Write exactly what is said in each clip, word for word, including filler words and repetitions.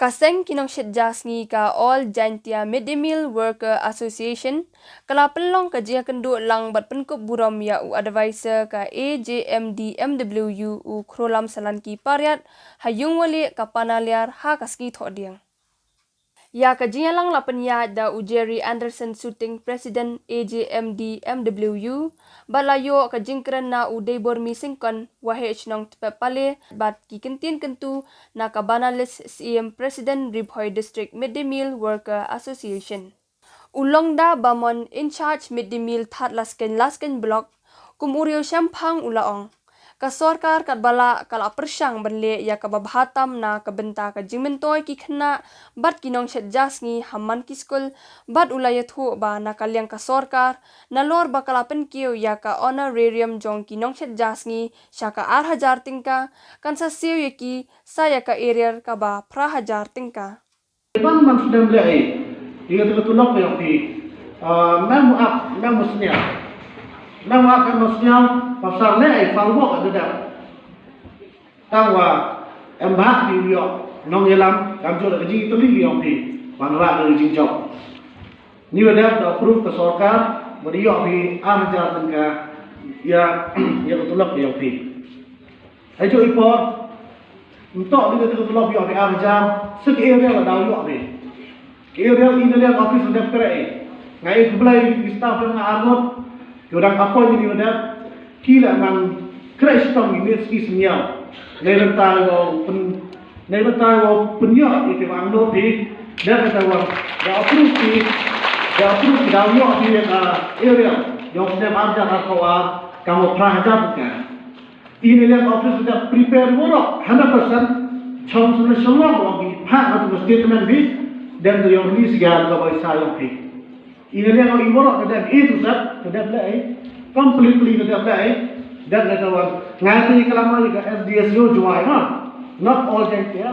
Ka seng ki nongshit ja sngi ka All Jaintia Mid Day Meal Worker Association ka la pynlong ka jingïakynduh lang bad pynkup burom ïa u advisor ka A J M D M W U u Khrolam Salanki Pariat ha Yungwali ka Panaliar ha ka sngi Thohdieng. Ïa ka jingïalang la pynïaid da u Jerry Anderson Suting, President A J M D M W U, bad la ïoh ka jingkren na u Deibormi Syngkon, Waheh Shnong Tpep Pale, bad ki kyntien kyntu na ka Banalis Syiem, President Ri Bhoi District Mid Day Meal Worker Association. U Longda Bamon, in charge Mid Day Meal Thad Laskein Laskein Block, kum u riew shemphang u la ong, ka sorkar katba lah ka la pyrshang ban leh ïa kaba bha tam na ka bynta ka jingmyntoi ki khynnah bad ki nongshit ja sngi ha man ki skul, bad u la ïathuh ba na ka liang ka sorkar, nalor ba ka la pynkiew ïa ka honorarium jong ki nongshit ja sngi sha ka ar hajar tyngka, kan sa siew ïa ki sa ïa ka arrear kaba phra hajar tyngka. Ban man sdem leh ei. Ïa ka tulop ïa phi. Ah, mem ap, mem sniaw. Mem ap, mem sniaw, pasal leh ei, fal wok ka dep. Tang wa em bah phi ïoh nongïalam, kam jot ka jingtylli ïa phi. Ban rak ka jingjop. Ni wa dep da approve ka sorkar, wa da ïoh phi ar hajar tyngka ïa, ïa ka tulop ïa phi. Ai jooh i por, ym toh dei ka tulop ïoh phi ar hajar, sa ka arrear la daw ïoh phi. Ka arrear i na liang office dep khreh. Nga ai khublei ki staff nga arngut, ki dang appoint ni dep, ki la man khreh shitom ki miet ski sniaw. Nei lynta wa pyn, nei lynta wa pynïoh i ki bang no phi, dep kata wa da approve phi, da approve phi daw ïoh phi ka arrear. Jong snem ar hajar arphew ar, kam wa phra hajar ka. I na liang office da prepare waroh hundred percent. Chong sum na shalong wa bi phah ha tu statement bi, then the young release ga ka bai sa young pi. I na liang i waroh ka dep A to Z, ka dep leh ei, completely ka dep leh ei. Then ka wan ngai ti ka lama ka S D S O Jowai ma. Not all Jaintia.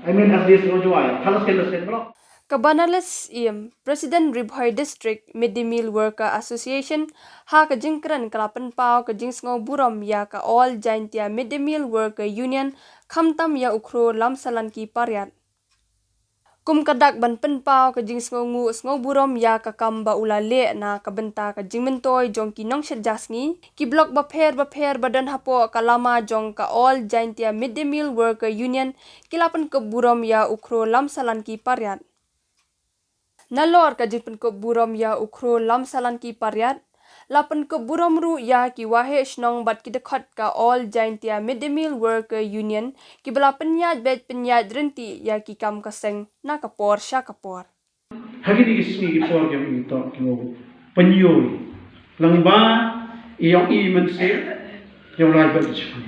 I mean S D S O Jowai. Halas ke state block. Ka Banalis Syiem, President Ri Bhoi District Mid Day Meal Worker Association, ha ka jingkren ka la pynpaw ka jingsngew burom ïa ka All Jaintia Mid Day Meal Worker Union, khamtam ïa u Khrolam Salanki Pariat. Kum ka dak ban pynpaw ka jingsngew nguh sngew burom ïa ka kam ba u la leh na ka bynta ka jingmyntoi jong ki nongshit ja sngi, ki block bapher bapher ba don hapoh ka lama jong ka All Jaintia Mid Day Meal Worker Union, ki la pynkup burom ïa u Khrolam Salanki Pariat. Nalor ka jingpynkup burom ïa u Khrolam Salanki Pariat, la pynkup burom ruh ïa ki waheh shnong bad ki dkhot ka All Jaintia Mid Day Meal Worker Union, kiba la pynïaid beit pynïaid ryntih ïa ki kam ka seng na ka por sha ka por. Ha kine ki sngi ki por jong i to ki wow pynïoh lang ba i yong i mynsiem yong lai ba ki chim.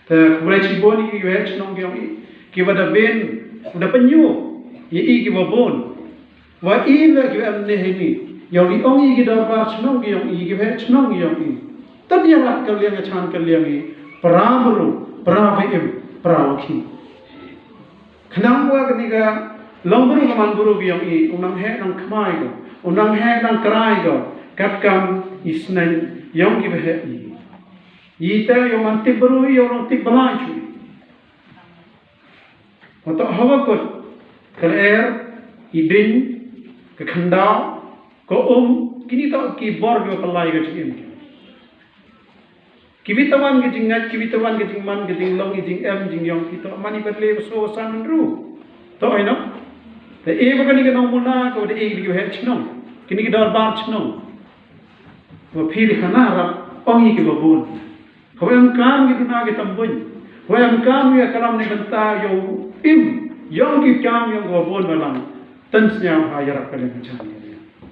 Te khublei chibun i ki waheh shnong ki yong i kiba da ben da pynïoh ïa i kiba bun. Wa i la ki em ne hini yong i ong i ki dorbar shnong ki yong i ki waheh shnong ki yong i. Tan ïa rat ka liang ka chan ka liang i para bru para wa im para wa ki. Khnang wa kane ka long bru ka man bru ki yong i, u nang heh nang khmai ko, u nang heh nang krai ko, katkam i sneng yong ki ba heh i. I te yong man tip bru i, yong nang tip balai chu. Wa toh hawa kut, ka lyer, i ding, ka khandaw, ka um, kini toh ki bor ki ba pynlai ka jingim ki. Ki wita wan ka jingngeit, ki wita wan ka jingman, ka jinglong, ka jingem, jingyong, ki toh man i ba tle ba so san ru. Toh ai no. Te e ba kani ka nongmuna ka wa da e ki waheh shnong, kini ki dorbar shnong. Wa phi di khana rap ong i ki ba bun. Ka wa em kam ki duna ki tambuñ. Wa em kam ïa ka lam ni bynta ïa u im yong ki kam yong ka wa bun ba lang. Tan sñiaw ha ïa rap ka leng chan.